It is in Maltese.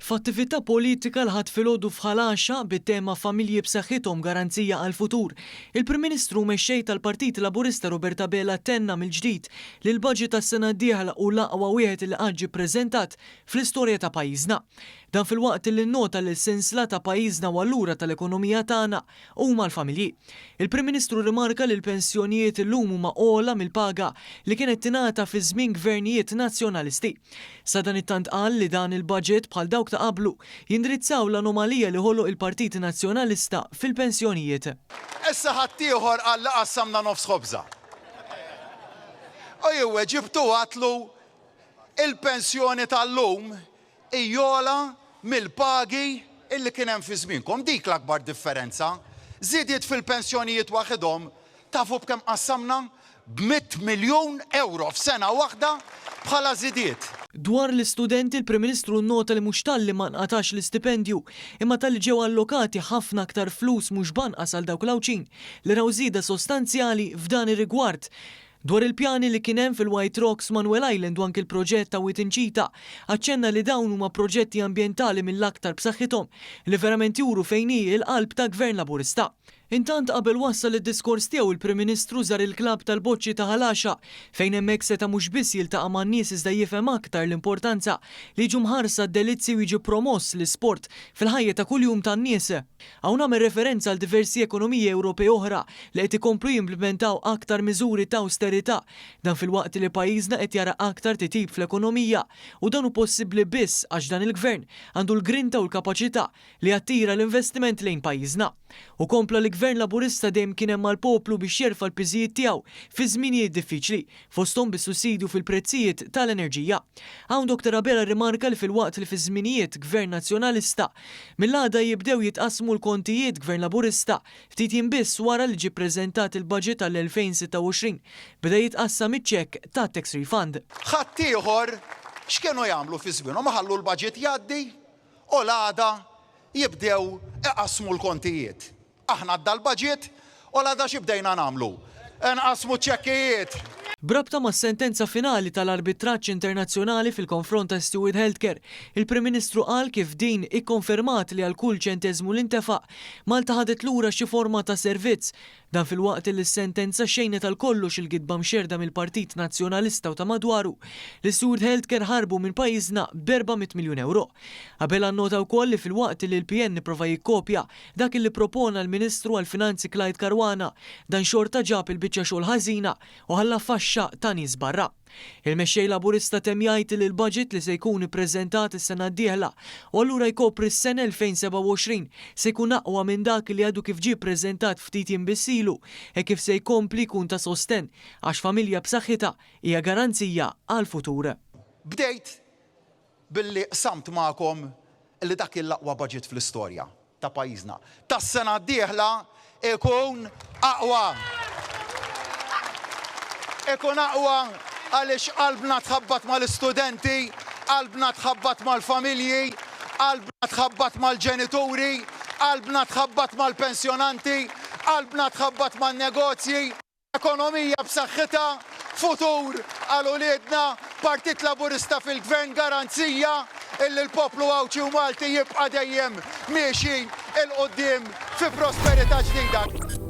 F'attività politika l-Ħadd filgħodu f'Ħal Għaxaq bit-tema Familji b'saħħithom garanzija għall-futur, il-Prim Ministru u Mexxej tal-Partit Laburista Robert Abela tenna mill-ġdid li l-budget għas-sena d-dieħla hu l-aqwa wieħed li qatt ġie ppreżentat fl-istorja ta' pajjiżna. Dan filwaqt li nnota li s-sinsla ta' pajjiżna u allura tal-ekonomija tagħna huma l-familji. Il-Prim Ministru rrimarka li l-pensjonijiet illum huma ogħla mill-paga li kienet tingħata fi żmien gvernijiet Nazzjonalisti. Sadanittant qal li dan il-budget bħal dawk ta' qablu jindirizzaw l-anomalija li ħoloq il-Partit Nazzjonalista fil-pensjonijiet. Issa ħaddieħor qal li qassamna nofs ħobża. U jien weġibtu għadtlu il-pensjoni tal-lum hi ogħla mill-pagi illi kien hemm fi żmienkom. Dik l-akbar differenza. Żidiet fil-pensjonijiet waħidhom tafu b'kemm qassamna? B'mitt miljun ewro f'sena waħda bħala żidiet. Dwar l-istudenti, il-Prim Ministru nnota li mhux talli ma nqatax l-istipendju, imma talli ġew allokati ħafna aktar flus mhux b'anqas għal dawk l-Għawdxin li raw żieda sostanzjali f'dan ir-rigward. Dwar il-pjani li kien hemm fil-White Rocks, Manuel Island u anki l-proġett ta' Wied Inċita, aċċenna li dawn huma proġetti ambjentali mill-aktar b'saħħithom li verament juru fejn hi l-qalb ta' Gvern Laburista. Intant qabel wassal id-diskors tiegħu il-Prim Ministru żar il-klabb tal-boċċi ta' Ħal Għaxaq fejn hemmhekk seta' mhux biss jiltaqa' man-nies iżda jifhem aktar l-importanza li jiġu mħarsa d-delizzji u jiġi promoss l-isport fil-ħajja ta' kuljum tan-nies. Hawn għamel referenza għal diversi ekonomiji Ewropej oħra li qed ikomplu jimplimentaw aktar miżuri ta' awsterità. Dan filwaqt li pajjiżna qed jara aktar titjib fl-ekonomija u dan hu possibbli biss għax dan il-Gvern għandu l-grinta u l-kapaċità li jattira l-investiment lejn pajjiżna. Hu kompla li Gvern Laburista dejjem kien hemm għall-poplu biex jerfa' l-piżijiet tiegħu fi żminijiet diffiċli, fosthom bis-sussidju fil-prezzijiet tal-enerġija. Hawn Dottor Abela rrimarka li filwaqt li fi żminijiet Gvern Nazzjonalista, mill-għada jibdew jitqassmu l-kontijiet Gvern Laburista, ftit jiem biss wara li ġie ppreżentat il-budget għall-2026, beda jitqassam iċ-ċekk tat-tax refund. Ħaddieħor x'kienu jagħmlu fi żmienhom? Iħallu l-budget jgħaddi u l-għada jibdew iqassmu l-kontijiet. Aħna għadda l-budget u l-għada xi bdejna nagħmlu? Nqassmu ċ-ċekkijiet! B'rabta mas-sentenza finali tal-arbitraġġ internazzjonali fil-konfront ta' Steward Healthcare, il-Prim Ministru qal kif din ikkonfermat li għal kull ċenteżmu li ntefaq, Malta ħadet lura xi forma ta' servizz. Dan filwaqt li s-sentenza xejnet għal kollox il-gidba mxerrda mill-Partit Nazzjonalista u ta' madwaru li Steward Healthcare ħarbu minn pajjiżna b'erbamitt miljun ewro. Abela nnota wkoll li filwaqt li l-PN ipprova jikkopja Dak li ppropona l-Ministru għall-Finanzi Clyde Caruana, dan xorta ġab il-biċċa xogħol ħażina u ħalla faxxa ta' nies barra. Il-Mexxej Laburista temm jgħid li l-budget li se jkun ippreżentat is-sena d-dieħla u allura jkopri s-sena 2027 se jkun aqwa minn dak li għadu kif ġie ppreżentat ftit jiem biss ilu hekk kif se jkompli jkun ta' sostenn għax familja b'saħħitha hija garanzija għall-futur. Bdejt billi qsamt magħkom li dak kien l-aqwa budget fl-istorja ta' pajjiżna. Tas-sena d-dieħla ikun aqwa. Ikun aqwa għaliex qalbna tħabbat mal-istudenti, qalbna tħabbat mal-familji, qalbna tħabbat mal-ġenituri, qalbna tħabbat mal-pensjonanti, qalbna tħabbat man-negozji. Ekonomija b'saħħitha, futur għal uliedna, Partit Laburista fil-Gvern garanzija illi l-poplu Għawdxi u Malti jibqa' dejjem miexi 'l quddiem fi prosperità ġdida.